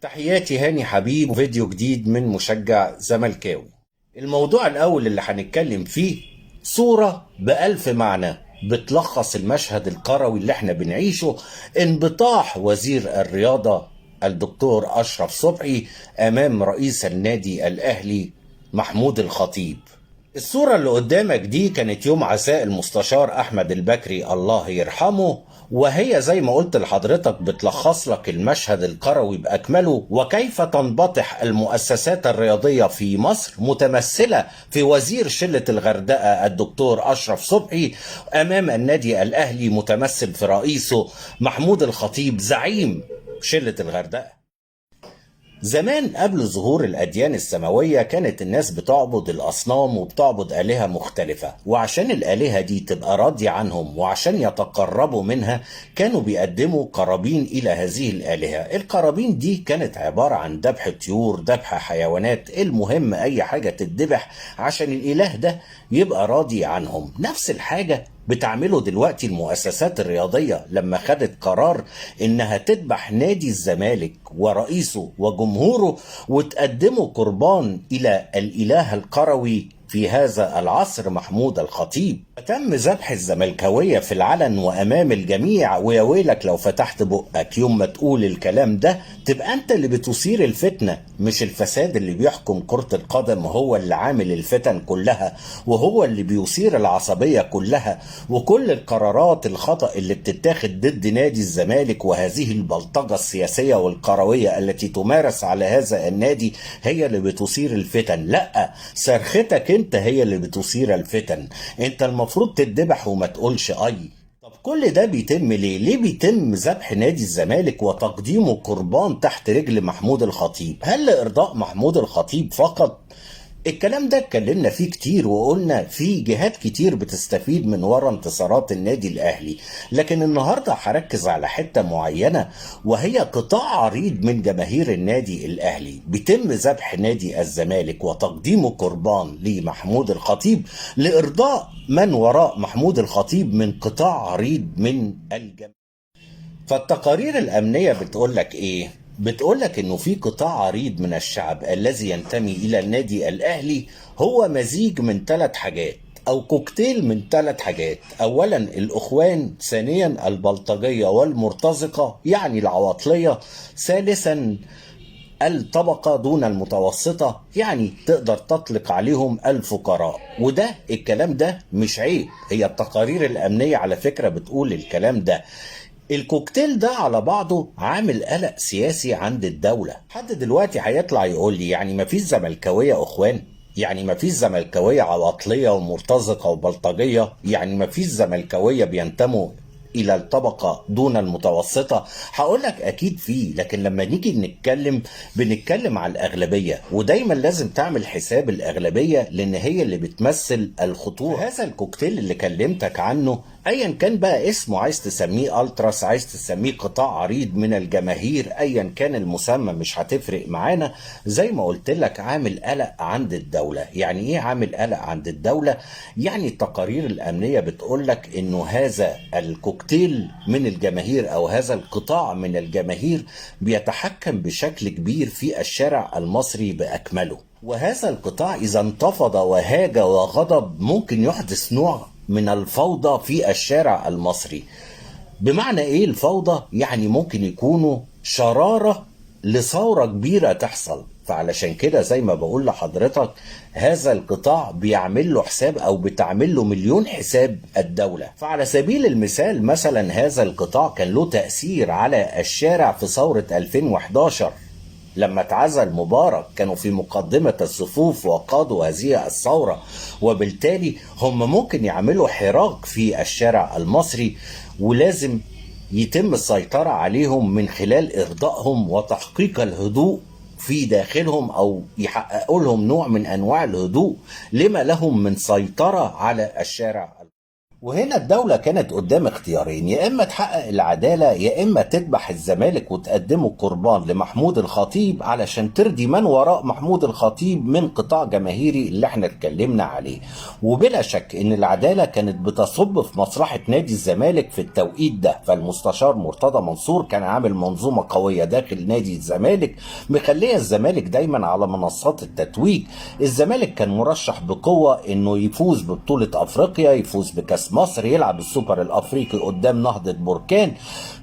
تحياتي هاني حبيب، وفيديو جديد من مشجع زملكاوي. الموضوع الأول اللي هنتكلم فيه صورة بألف معنى بتلخص المشهد القروي اللي احنا بنعيشه: انبطاح وزير الرياضة الدكتور أشرف صبحي أمام رئيس النادي الأهلي محمود الخطيب. الصورة اللي قدامك دي كانت يوم عزاء المستشار أحمد البكري الله يرحمه، وهي زي ما قلت لحضرتك بتلخص لك المشهد القروي بأكمله، وكيف تنبطح المؤسسات الرياضية في مصر متمثلة في وزير شلة الغردقة الدكتور أشرف صبحي أمام النادي الأهلي متمثل في رئيسه محمود الخطيب زعيم شلة الغردقة. زمان قبل ظهور الأديان السماوية كانت الناس بتعبد الأصنام وبتعبد آلهة مختلفة، وعشان الآلهة دي تبقى راضية عنهم وعشان يتقربوا منها كانوا بيقدموا قرابين إلى هذه الآلهة. القرابين دي كانت عبارة عن ذبح طيور، ذبح حيوانات، المهم أي حاجة تتذبح عشان الإله ده يبقى راضي عنهم. نفس الحاجة بتعمله دلوقتي المؤسسات الرياضية لما خدت قرار إنها تذبح نادي الزمالك ورئيسه وجمهوره وتقدمه قربان إلى الإله القروي في هذا العصر محمود الخطيب. تم ذبح الزملكاوية في العلن وأمام الجميع، ويا ويلك لو فتحت بقك يوم ما تقول الكلام ده تبقى أنت اللي بتثير الفتنة، مش الفساد اللي بيحكم كرة القدم هو اللي عامل الفتن كلها وهو اللي بيثير العصبية كلها، وكل القرارات الخطأ اللي بتتاخد ضد نادي الزمالك وهذه البلطجة السياسية والقروية التي تمارس على هذا النادي هي اللي بتثير الفتن. لا، صرختك انت هي اللي بتثير الفتن، انت المفروض تتذبح وما تقولش اي. طب كل ده بيتم ليه؟ ليه بيتم ذبح نادي الزمالك وتقديمه قربان تحت رجل محمود الخطيب؟ هل لإرضاء محمود الخطيب فقط؟ الكلام ده اتكلمنا فيه كتير وقلنا في جهات كتير بتستفيد من ورا انتصارات النادي الأهلي، لكن النهاردة هركز على حتة معينة وهي قطاع عريض من جماهير النادي الأهلي. بيتم ذبح نادي الزمالك وتقديمه قربان لمحمود الخطيب لإرضاء من وراء محمود الخطيب من قطاع عريض من الجماهير. فالتقارير الأمنية بتقولك إيه؟ بتقولك إنه في قطاع عريض من الشعب الذي ينتمي إلى النادي الأهلي هو مزيج من 3 حاجات أو كوكتيل من 3 حاجات. أولا الأخوان، ثانيا البلطجية والمرتزقة يعني العواطلية، ثالثا الطبقة دون المتوسطة يعني تقدر تطلق عليهم الفقراء. وده الكلام ده مش عيب، هي التقارير الأمنية على فكرة بتقول الكلام ده. الكوكتيل ده على بعضه عامل قلق سياسي عند الدولة. حد دلوقتي هيطلع يقول لي يعني مفيش زملكاوية أخوان؟ يعني مفيش زملكاوية عواطلية ومرتزقة وبلطجية؟ يعني مفيش زملكاوية بينتموا إلى الطبقة دون المتوسطة؟ هقولك أكيد فيه، لكن لما نيجي نتكلم بنتكلم على الأغلبية، ودايما لازم تعمل حساب الأغلبية لأن هي اللي بتمثل الخطورة. هذا الكوكتيل اللي كلمتك عنه أيا كان بقى اسمه، عايز تسميه ألتراس، عايز تسميه قطاع عريض من الجماهير، أيا كان المسمى مش هتفرق معانا. زي ما قلت لك عامل قلق عند الدولة. يعني إيه عامل قلق عند الدولة؟ يعني التقارير الأمنية بتقولك إنه هذا الكوكتيل من الجماهير أو هذا القطاع من الجماهير بيتحكم بشكل كبير في الشارع المصري بأكمله، وهذا القطاع إذا انتفض وهاج وغضب ممكن يحدث نوع من الفوضى في الشارع المصري. بمعنى ايه الفوضى؟ يعني ممكن يكونوا شرارة لثورة كبيرة تحصل. فعلشان كده زي ما بقول لحضرتك هذا القطاع بيعمل له حساب او بتعمل له مليون حساب الدولة. فعلى سبيل المثال مثلا هذا القطاع كان له تأثير على الشارع في ثورة 2011 لما اتعزل مبارك، كانوا في مقدمة الصفوف وقادوا هذه الثورة، وبالتالي هم ممكن يعملوا حراك في الشارع المصري، ولازم يتم السيطرة عليهم من خلال إرضائهم وتحقيق الهدوء في داخلهم، أو يحققوا لهم نوع من أنواع الهدوء لما لهم من سيطرة على الشارع. وهنا الدولة كانت قدام اختيارين، يا إما تحقق العدالة يا إما تذبح الزمالك وتقدمه قربان لمحمود الخطيب علشان ترضي من وراء محمود الخطيب من قطاع جماهيري اللي احنا اتكلمنا عليه. وبلا شك إن العدالة كانت بتصب في مصلحة نادي الزمالك في التوقيت ده، فالمستشار مرتضى منصور كان عامل منظومة قوية داخل نادي الزمالك مخلية الزمالك دايما على منصات التتويج. الزمالك كان مرشح بقوة إنه يفوز ببطولة أفريقيا، يفوز بكأس مصر، يلعب السوبر الافريقي قدام نهضة بركان،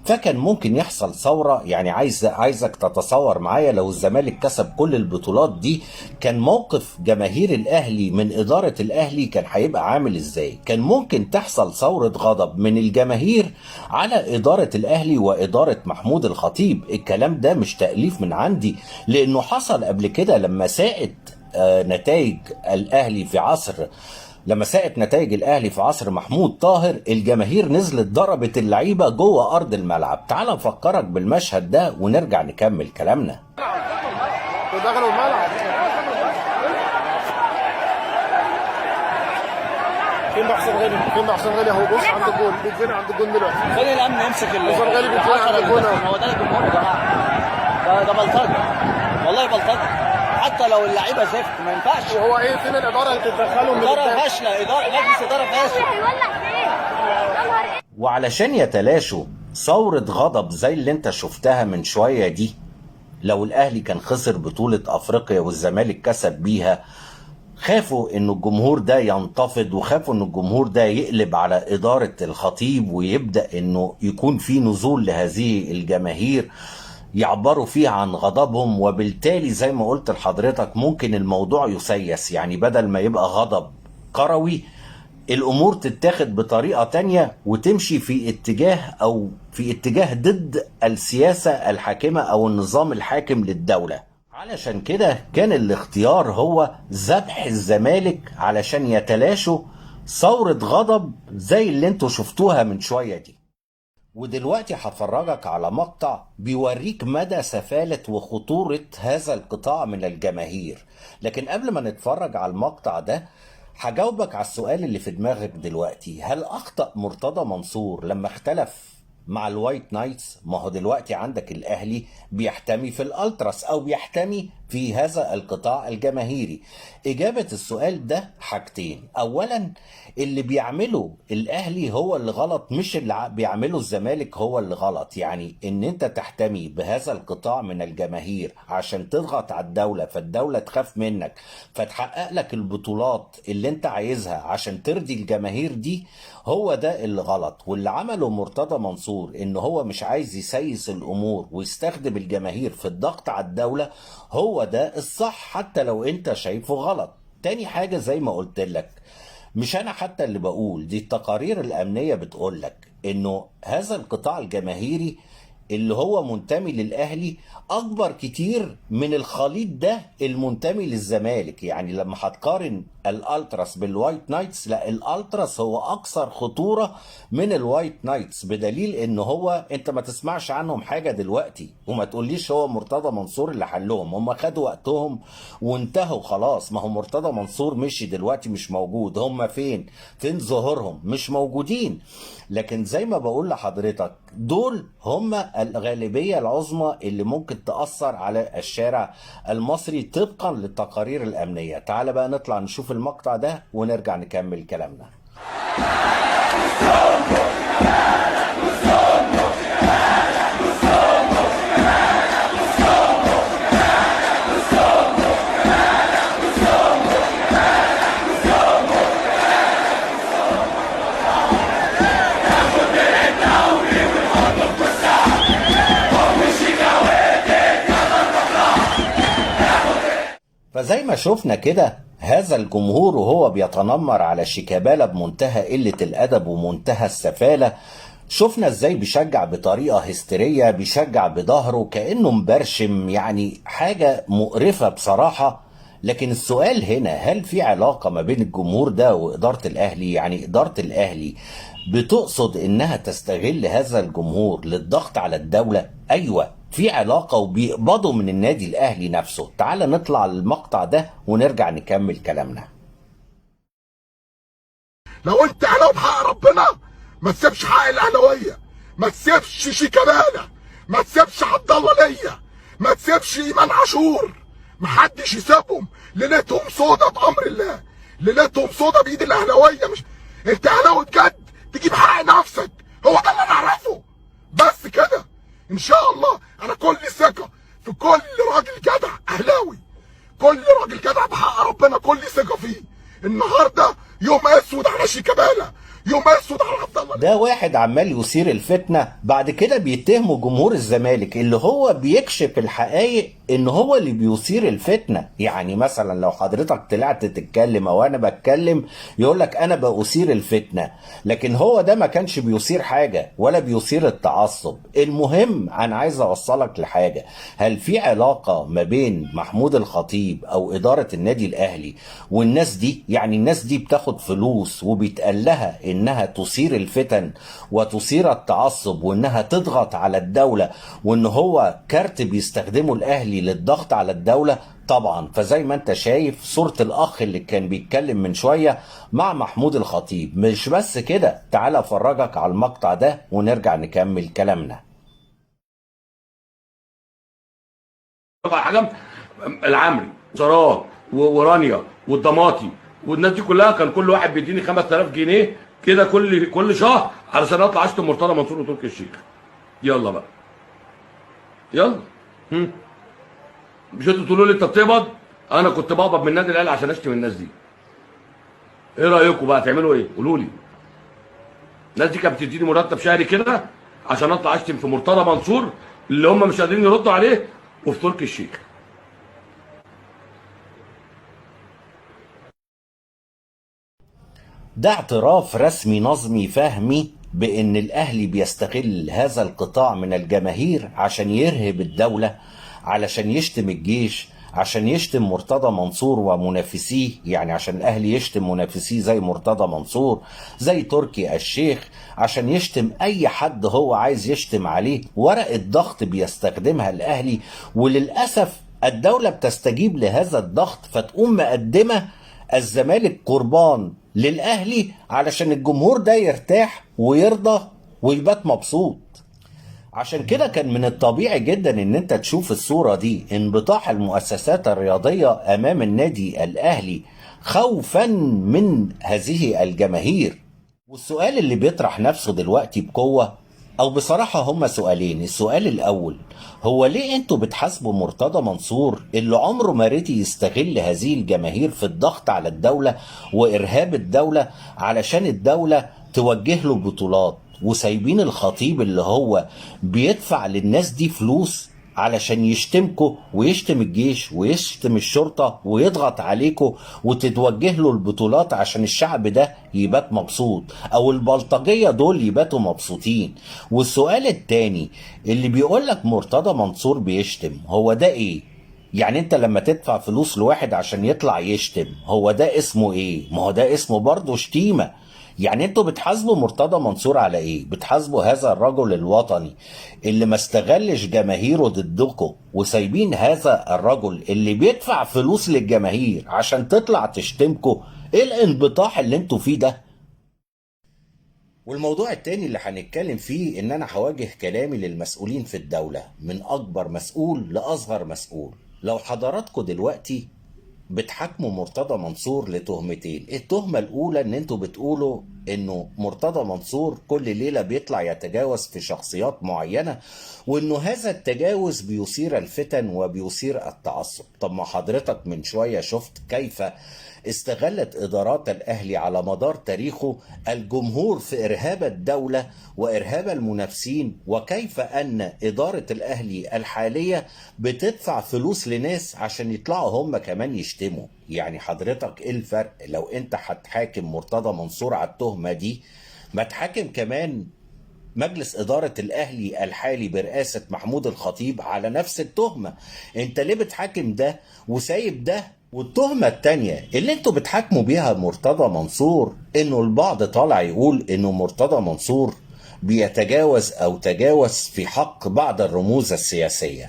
فكان ممكن يحصل ثورة. يعني عايزك تتصور معايا لو الزمالك كسب كل البطولات دي، كان موقف جماهير الاهلي من ادارة الاهلي كان هيبقى عامل ازاي؟ كان ممكن تحصل ثورة غضب من الجماهير على ادارة الاهلي وادارة محمود الخطيب. الكلام ده مش تأليف من عندي، لانه حصل قبل كده لما ساءت نتائج الاهلي في عصر لما ساءت نتائج الاهلي في عصر محمود طاهر، الجماهير نزلت ضربت اللعيبة جوه ارض الملعب. تعال نفكرك بالمشهد ده ونرجع نكمل كلامنا. ودخلوا الملعب. فين بقى حسام غالي؟ فين بقى حسام غالي؟ اهو بص عند الجون، بيتزنق عند الجون دلوقتي. فين الامن يمسك حسام غالي بيتزنق عند الجون اهو. هو ده الجمهور يا جماعة، ده بلطجه، والله بلطجه. حتى لو اللعيبة زفت ما ينفعش. وهو ايه فين الادارة اللي تتدخلوا من ادارة فاشلة، ادارة مجلس ادارة فاشل. هيولع فين؟ يا نهار ايه؟ وعلشان يتلاشوا ثورة غضب زي اللي انت شفتها من شوية دي، لو الاهلي كان خسر بطولة افريقيا والزمالك كسب بيها، خافوا ان الجمهور ده ينتفض، وخافوا ان الجمهور ده يقلب على ادارة الخطيب ويبدأ انه يكون في نزول لهذه الجماهير يعبروا فيها عن غضبهم، وبالتالي زي ما قلت لحضرتك ممكن الموضوع يسيس. يعني بدل ما يبقى غضب كروي، الامور تتاخد بطريقة تانية وتمشي في اتجاه او في اتجاه ضد السياسة الحاكمة او النظام الحاكم للدولة. علشان كده كان الاختيار هو ذبح الزمالك علشان يتلاشوا ثورة غضب زي اللي انتوا شفتوها من شوية دي. ودلوقتي هفرجك على مقطع بيوريك مدى سفالة وخطورة هذا القطاع من الجماهير. لكن قبل ما نتفرج على المقطع ده هجاوبك على السؤال اللي في دماغك دلوقتي: هل أخطأ مرتضى منصور لما اختلف مع ال White Knights؟ ما هو دلوقتي عندك الأهلي بيحتمي في الألتراس أو بيحتمي في هذا القطاع الجماهيري. إجابة السؤال ده حاجتين: أولا، اللي بيعمله الأهلي هو اللي غلط، مش اللي بيعمله الزمالك هو اللي غلط. يعني إن أنت تحتمي بهذا القطاع من الجماهير عشان تضغط على الدولة، فالدولة تخاف منك فتحقق لك البطولات اللي أنت عايزها عشان ترضي الجماهير دي، هو ده اللي غلط. واللي عمله مرتضى منصور إن هو مش عايز يسيس الأمور ويستخدم الجماهير في الضغط على الدولة، هو ده الصح حتى لو أنت شايفه غلط. تاني حاجة، زي ما قلت لك، مش أنا حتى اللي بقول، دي التقارير الأمنية بتقول لك إنه هذا القطاع الجماهيري اللي هو منتمي للأهلي أكبر كتير من الخليط ده المنتمي للزمالك. يعني لما هتقارن الألتراس بال White Knights، لا، الألتراس هو أكثر خطورة من ال White Knights، بدليل إن هو أنت ما تسمعش عنهم حاجة دلوقتي، وما تقوليش هو مرتضى منصور اللي حلهم، هم خدوا وقتهم وانتهوا خلاص. ما هو مرتضى منصور مشي دلوقتي، مش موجود. هم فين؟ فين ظهورهم؟ مش موجودين. لكن زي ما بقول لحضرتك، دول هم الغالبية العظمى اللي ممكن تأثر على الشارع المصري طبقا للتقارير الأمنية. تعال بقى نطلع نشوف المقطع ده ونرجع نكمل كلامنا. فزي ما شفنا كده، هذا الجمهور وهو بيتنمر على شيكابالا بمنتهى قلة الأدب ومنتهى السفالة، شفنا ازاي بيشجع بطريقة هستيرية، بيشجع بظهره كأنه مبرشم، يعني حاجة مقرفة بصراحة. لكن السؤال هنا، هل في علاقة ما بين الجمهور ده وإدارة الأهلي؟ يعني إدارة الأهلي بتقصد إنها تستغل هذا الجمهور للضغط على الدولة؟ أيوة في علاقة، وبيقبضوا من النادي الأهلي نفسه. تعال نطلع المقطع ده ونرجع نكمل كلامنا. لو انت اهلاوي بحق ربنا ما تسيبش حق الاهلاوية، ما تسيبش شيكابالا، ما تسيبش عبد الله ليا، ما تسيبش ايمان عاشور، محدش يسيبهم. ليلتهم سودا بامر الله، ليلتهم سودا بايد الاهلاوية. مش انت اهلاوي بجد تجيب حق نفسك، هو ده اللي انا اعرفه بس كده. ان شاء الله انا كل ثقة في كل راجل جدع اهلاوي، كل راجل جدع بحق ربنا كل ثقة فيه. النهارده يوم اسود على شيكابالا، يوم اسود على عبد الله. ده واحد عمال يثير الفتنة، بعد كده بيتهموا جمهور الزمالك اللي هو بيكشف الحقائق ان هو اللي بيثير الفتنة. يعني مثلا لو حضرتك طلعت تتكلم او انا بتكلم يقولك انا بأثير الفتنة، لكن هو ده ما كانش بيثير حاجة ولا بيثير التعصب. المهم انا عايز اوصلك لحاجة، هل في علاقة ما بين محمود الخطيب او ادارة النادي الاهلي والناس دي؟ يعني الناس دي بتاخد فلوس وبيتقال لها انها تثير الفتن وتثير التعصب وانها تضغط على الدولة، وان هو كارت بيستخدمه الاهلي للضغط على الدولة طبعا. فزي ما انت شايف صورة الاخ اللي كان بيتكلم من شوية مع محمود الخطيب. مش بس كده، تعال افرجك على المقطع ده ونرجع نكمل كلامنا. حاجة العمري زرار ورانيا والضماطي والناس دي كلها، كان كل واحد بيديني 5000 جنيه كده كل شهر علشان اطلع اشتم مرتضى منصور وتركي الشيخ. يلا بقى يلا، مش انتوا تقولوا لي انت بتقبض؟ انا كنت بقبض من النادي الاهلي عشان اشتم الناس دي. ايه رايكم بقى تعملوا ايه؟ قولوا لي. الناس دي كانت بتديني مرتب شهري كده عشان اطلع اشتم في مرتضى منصور اللي هم مش قادرين يردوا عليه وفي تركي الشيخ. ده اعتراف رسمي نظمي فهمي بأن الأهلي بيستغل هذا القطاع من الجماهير عشان يرهب الدولة، علشان يشتم الجيش، عشان يشتم مرتضى منصور ومنافسيه. يعني عشان الأهلي يشتم منافسيه زي مرتضى منصور، زي تركي الشيخ، عشان يشتم أي حد هو عايز يشتم عليه. ورقة ضغط بيستخدمها الأهلي، وللأسف الدولة بتستجيب لهذا الضغط، فتقوم مقدمة الزمالك قربان للأهلي علشان الجمهور ده يرتاح ويرضى ويبات مبسوط. عشان كده كان من الطبيعي جدا ان انت تشوف الصورة دي، انبطاح المؤسسات الرياضية امام النادي الاهلي خوفا من هذه الجماهير. والسؤال اللي بيطرح نفسه دلوقتي بقوة، او بصراحة هما سؤالين. السؤال الاول، هو ليه انتوا بتحاسبوا مرتضى منصور اللي عمره ما رضي يستغل هذه الجماهير في الضغط على الدولة وارهاب الدولة علشان الدولة توجه له بطولات، وسايبين الخطيب اللي هو بيدفع للناس دي فلوس علشان يشتمكوا ويشتم الجيش ويشتم الشرطة ويضغط عليكوا وتتوجه له البطولات عشان الشعب ده يبات مبسوط، او البلطجية دول يباتوا مبسوطين. والسؤال التاني اللي بيقولك مرتضى منصور بيشتم، هو ده ايه؟ يعني انت لما تدفع فلوس لواحد عشان يطلع يشتم، هو ده اسمه ايه؟ ما هو ده اسمه برضه شتيمة. يعني انتوا بتحاسبوا مرتضى منصور على ايه؟ بتحاسبوا هذا الرجل الوطني اللي ما استغلش جماهيره ضدكم، وسايبين هذا الرجل اللي بيدفع فلوس للجماهير عشان تطلع تشتمكم. ايه الانبطاح اللي انتوا فيه ده؟ والموضوع التاني اللي هنتكلم فيه ان انا هواجه كلامي للمسؤولين في الدولة، من اكبر مسؤول لاصغر مسؤول. لو حضراتكم دلوقتي بتحاكموا مرتضى منصور لتهمتين، التهمة الأولى إن أنتوا بتقولوا إنه مرتضى منصور كل ليلة بيطلع يتجاوز في شخصيات معينة، وإنه هذا التجاوز بيثير الفتن وبيثير التعصب. طب ما حضرتك من شوية شفت كيف استغلت إدارات الأهلي على مدار تاريخه الجمهور في إرهاب الدولة وإرهاب المنافسين، وكيف أن إدارة الأهلي الحالية بتدفع فلوس لناس عشان يطلعوا هم كمان يشتموا. يعني حضرتك إيه الفرق لو أنت هتحاكم مرتضى منصور على التهمة دي، ما تحاكم كمان مجلس إدارة الأهلي الحالي برئاسة محمود الخطيب على نفس التهمة؟ أنت ليه بتحاكم ده وسايب ده؟ والتهمة التانية اللي انتوا بتحاكموا بيها مرتضى منصور، انه البعض طالع يقول انه مرتضى منصور بيتجاوز او تجاوز في حق بعض الرموز السياسية.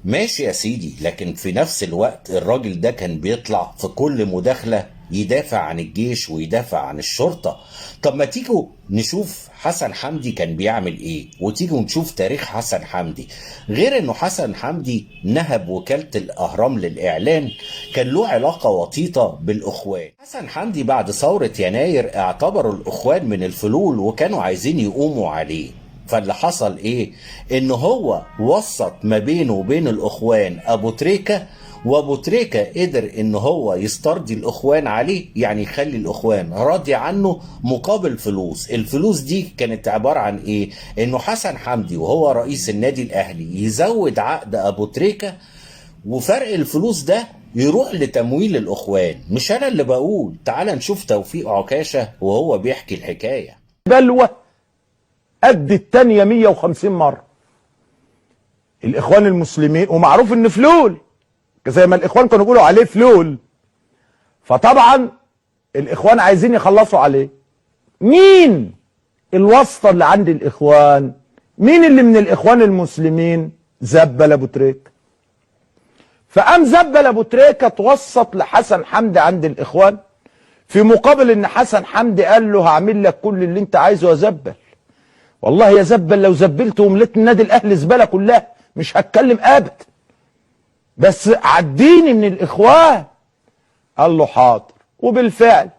ماشي يا سيدي، لكن في نفس الوقت الراجل ده كان بيطلع في كل مداخلة يدافع عن الجيش ويدافع عن الشرطة. طب ما تيجوا نشوف حسن حمدي كان بيعمل ايه، وتيجوا نشوف تاريخ حسن حمدي. غير انه حسن حمدي نهب وكالة الاهرام للاعلان، كان له علاقة وطيدة بالاخوان. حسن حمدي بعد ثورة يناير اعتبروا الاخوان من الفلول وكانوا عايزين يقوموا عليه. فاللي حصل ايه؟ ان هو وسط ما بينه وبين الاخوان ابو تريكة، وابو تريكة قدر ان هو يسترضي الاخوان عليه، يعني يخلي الاخوان راضي عنه مقابل فلوس. الفلوس دي كانت عبارة عن ايه؟ انه حسن حمدي وهو رئيس النادي الاهلي يزود عقد ابو تريكة، وفرق الفلوس ده يروح لتمويل الاخوان. مش انا اللي بقول، تعال نشوف توفيق عكاشة وهو بيحكي الحكاية. بلوى قد التانية 150 مرة. الإخوان المسلمين ومعروف إن فلول، زي ما الإخوان كانوا بيقولوا عليه فلول، فطبعا الإخوان عايزين يخلصوا عليه. مين الواسطة اللي عند الإخوان؟ مين اللي من الإخوان المسلمين؟ زبل أبو تريكة. فقام زبل أبو تريكة توسط لحسن حمدي عند الإخوان، في مقابل إن حسن حمدي قال له هعمل لك كل اللي أنت عايزه يا زبل. والله يا زبل لو زبلت ومليت النادي الاهلي زبالة كلها مش هتكلم ابدا، بس عديني من الاخوان. قال له حاضر. وبالفعل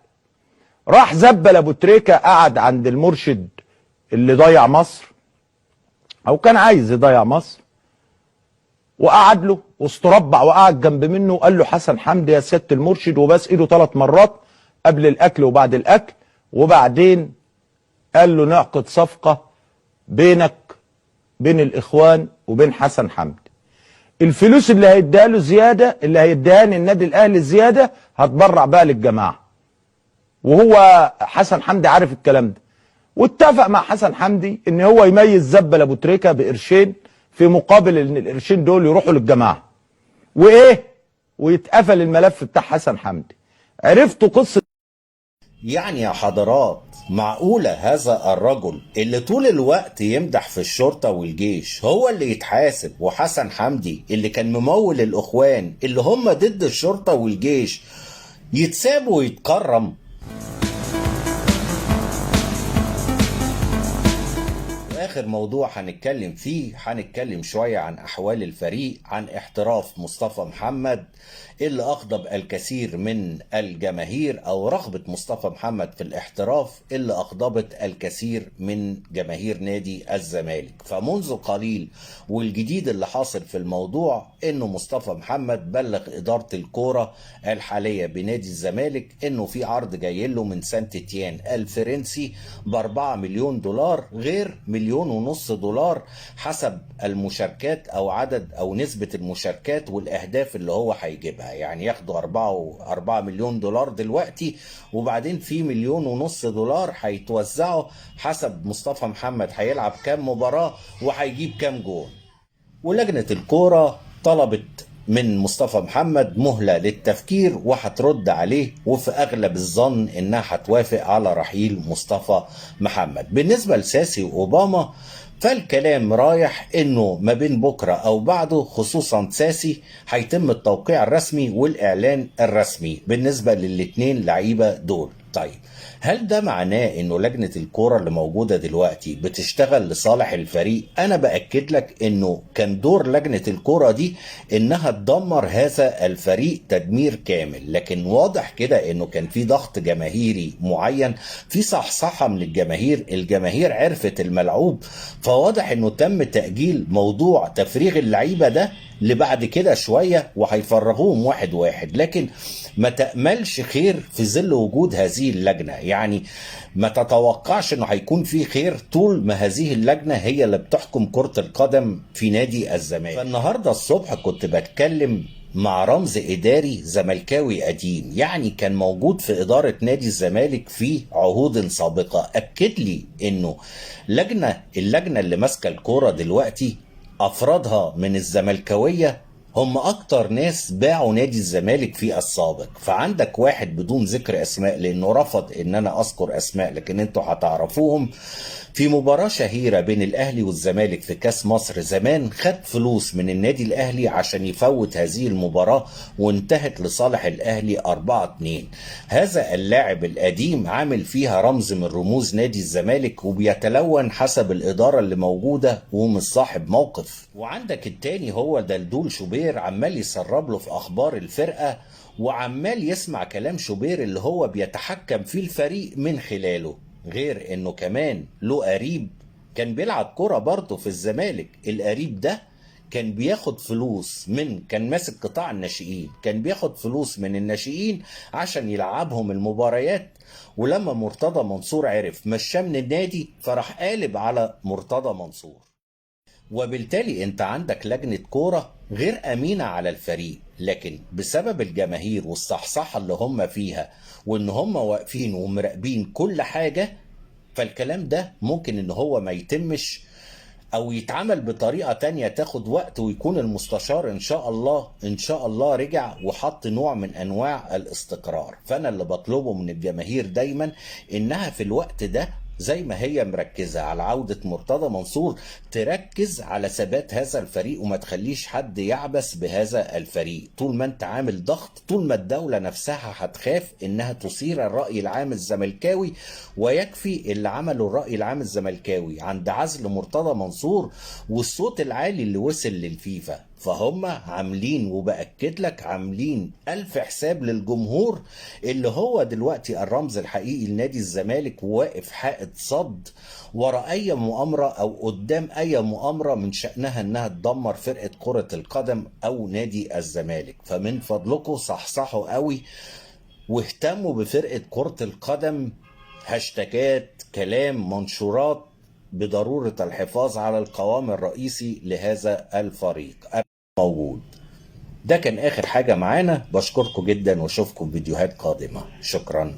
راح زبل ابو تريكه قعد عند المرشد اللي ضيع مصر، او كان عايز يضيع مصر، وقعد له واستربع وقعد جنب منه وقال له حسن حمدي يا سيادة المرشد، وبس ايده 3 مرات قبل الاكل وبعد الاكل. وبعدين قال له نعقد صفقة بينك بين الاخوان وبين حسن حمدي، الفلوس اللي هيديها له زيادة، اللي هيديها النادي الاهلي زيادة، هتبرع بقى للجماعة. وهو حسن حمدي عارف الكلام ده، واتفق مع حسن حمدي ان هو يميز زبل ابو تريكه بقرشين في مقابل ان القرشين دول يروحوا للجماعة، وايه، ويتقفل الملف بتاع حسن حمدي. عرفتوا قصة؟ يعني يا حضرات، معقولة هذا الرجل اللي طول الوقت يمدح في الشرطة والجيش هو اللي يتحاسب، وحسن حمدي اللي كان ممول الأخوان اللي هم ضد الشرطة والجيش يتساب ويتكرم؟ آخر موضوع هنتكلم فيه، هنتكلم شوية عن أحوال الفريق، عن احتراف مصطفى محمد اللي أغضب الكثير من الجماهير، أو رغبة مصطفى محمد في الاحتراف اللي أغضبت الكثير من جماهير نادي الزمالك. فمنذ قليل والجديد اللي حاصل في الموضوع إنه مصطفى محمد بلغ إدارة الكورة الحالية بنادي الزمالك إنه في عرض جاي له من سانت تيان الفرنسي ب4 مليون دولار، غير 1.5 مليون دولار حسب المشاركات او عدد او نسبة المشاركات والاهداف اللي هو هيجيبها. يعني ياخدوا 4 مليون دولار دلوقتي، وبعدين في 1.5 مليون دولار هيتوزعوا حسب مصطفى محمد هيلعب كام مباراة وهيجيب كام جون. ولجنة الكورة طلبت من مصطفى محمد مهلة للتفكير وهترد عليه، وفي أغلب الظن إنها هتوافق على رحيل مصطفى محمد. بالنسبة لساسي وأوباما فالكلام رايح إنه ما بين بكرة أو بعده، خصوصا ساسي، هيتم التوقيع الرسمي والإعلان الرسمي بالنسبة للاتنين لعيبة دول. طيب هل ده معناه انه لجنة الكورة اللي موجودة دلوقتي بتشتغل لصالح الفريق؟ انا بأكد لك انه كان دور لجنة الكورة دي انها تدمر هذا الفريق تدمير كامل، لكن واضح كده انه كان في ضغط جماهيري معين، في صحصحة من الجماهير، الجماهير عرفت الملعوب، فواضح انه تم تأجيل موضوع تفريغ اللعيبة ده لبعد كده شوية وهيفرغوهم واحد واحد. لكن ما تأملش خير في ظل وجود هذه اللجنة، يعني ما تتوقعش انه هيكون في خير طول ما هذه اللجنة هي اللي بتحكم كرة القدم في نادي الزمالك. فالنهاردة الصبح كنت بتكلم مع رمز إداري زملكاوي قديم، يعني كان موجود في إدارة نادي الزمالك في عهود سابقة، أكد لي إنه اللجنة اللي ماسكة الكورة دلوقتي أفرادها من الزملكاوية هم اكتر ناس باعوا نادي الزمالك في السابق. فعندك واحد بدون ذكر اسماء لانه رفض ان انا اذكر اسماء، لكن انتوا هتعرفوهم، في مباراة شهيرة بين الاهلي والزمالك في كاس مصر زمان، خد فلوس من النادي الاهلي عشان يفوت هذه المباراة وانتهت لصالح الاهلي 4-2. هذا اللاعب القديم عامل فيها رمز من رموز نادي الزمالك وبيتلون حسب الادارة اللي موجودة ومش صاحب موقف. وعندك التاني هو دلدول شوبير، عمال يسرب له في اخبار الفرقة وعمال يسمع كلام شوبير اللي هو بيتحكم فيه الفريق من خلاله. غير انه كمان له قريب كان بيلعب كرة برضه في الزمالك، القريب ده كان بياخد فلوس من، كان ماسك قطاع الناشئين، كان بياخد فلوس من الناشئين عشان يلعبهم المباريات. ولما مرتضى منصور عرف مشاه من النادي، فراح قالب على مرتضى منصور. وبالتالي انت عندك لجنة كورة غير أمينة على الفريق، لكن بسبب الجماهير والصحصحة اللي هم فيها وان هم واقفين ومراقبين كل حاجة، فالكلام ده ممكن ان هو ما يتمش او يتعمل بطريقة تانية تاخد وقت، ويكون المستشار ان شاء الله ان شاء الله رجع وحط نوع من انواع الاستقرار. فانا اللي بطلبه من الجماهير دايما انها في الوقت ده زي ما هي مركزة على عودة مرتضى منصور، تركز على ثبات هذا الفريق وما تخليش حد يعبث بهذا الفريق. طول ما انت عامل ضغط، طول ما الدولة نفسها هتخاف انها تثير الرأي العام الزملكاوي. ويكفي اللي عمله الرأي العام الزملكاوي عند عزل مرتضى منصور والصوت العالي اللي وصل للفيفا. فهم عاملين، وبأكد لك عاملين ألف حساب للجمهور اللي هو دلوقتي الرمز الحقيقي لنادي الزمالك، وواقف حائط صد وراء أي مؤامرة أو قدام أي مؤامرة من شأنها أنها تدمر فرقة كرة القدم أو نادي الزمالك. فمن فضلكم صحصحوا قوي واهتموا بفرقة كرة القدم، هاشتاجات، كلام، منشورات، بضرورة الحفاظ على القوام الرئيسي لهذا الفريق موجود. ده كان آخر حاجة معانا، بشكركم جدا واشوفكم فيديوهات قادمة. شكرا.